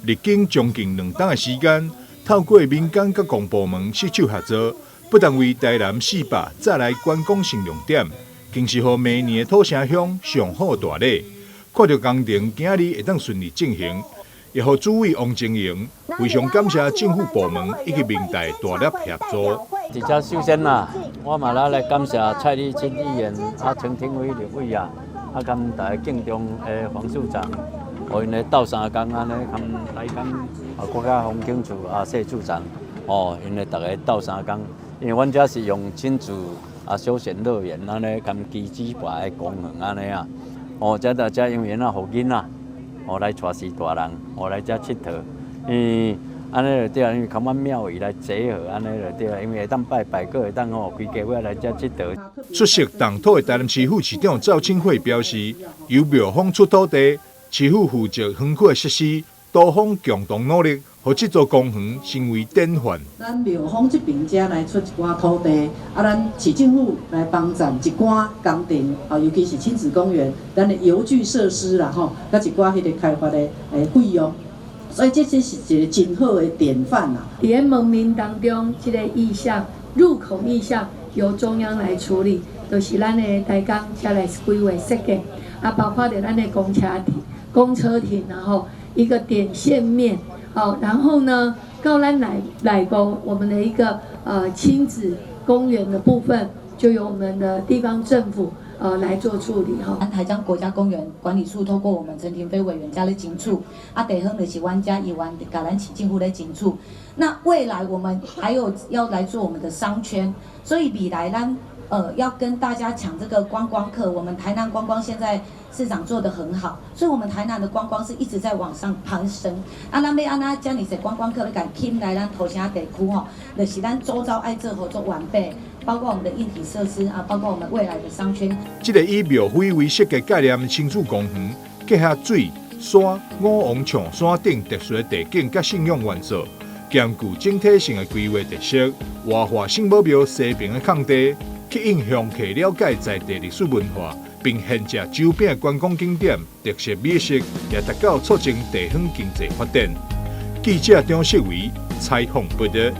歷經將近2冬的時間，透過民間佮公部門攜手合作，不但為台南400載來觀光新亮點，更是予明年的土城鄉上好大禮。看著工程今仔日會當順利進行，也予主委王晶瑩非常感謝政府部門以及明大大力協助。佇遮首先啦，我嘛來感謝蔡麗清議員、啊陳庭飛立委啊，啊佮大家敬重的黃市長，予𪜶咧鬥相共按呢，佮台江啊國家風景處啊謝處長，哦，𪜶咧逐家鬥相共，因為阮遮是用親子啊休閒樂園按呢，佮基舉辦的公園按呢啊，哦，這大家因為那予囡仔，哦來帶序大人，哦來遮𨑨迌，因按呢就對啊，因為佮阮廟宇來結合，按呢就對啊，因為會當拜拜，閣會當吼規家伙來遮𨑨迌。出席動土的台南市副市長趙清惠表示，由廟方出土地，市府負責園區的設施，多方共同努力，予這座公園成為典範。咱廟方這邊遮來出一寡土地，啊，咱市政府來幫贊一寡工程，啊，尤其是親子公園，咱的遊具設施啦，吼，佮一寡彼个開發的費用。所以這這是一個真好的典範啦。佇咧門面當中，這個意象入口意象由中央來處理，就是咱的台江遮來規劃設計，啊，包括著咱的公車亭、公車亭，然後一個點線面，好，然後呢，到咱內內部我們的一個親子公園的部分，就由我們的地方政府來做處理哈。咱台江國家公園管理處透過我們陳亭妃委員遮咧爭取，啊，地方就是阮遮議員共咱市政府咧爭取。那未來我們還有要來做我們的商圈，所以未來咱要跟大家搶這個觀光客，我們台南觀光現在市長做得很好，所以我們台南的觀光是一直在往上攀升。啊，咱欲按怎遮爾濟觀光客欲共吸來咱土城地區吼，就是咱周遭愛做好做完備，包括我們的硬體設施啊，包括我們未來的商圈。這個以廟會為設計概念的親子公園，結合水、山、五王象山等特殊的地景佮信仰元素，兼具整體性的規劃特色，活化聖母廟西邊的空地，吸引鄉客了解在地歷史文化，並獻食周邊的觀光景點、特色美食，也達到促進地方經濟發展。記者張世維採訪報導。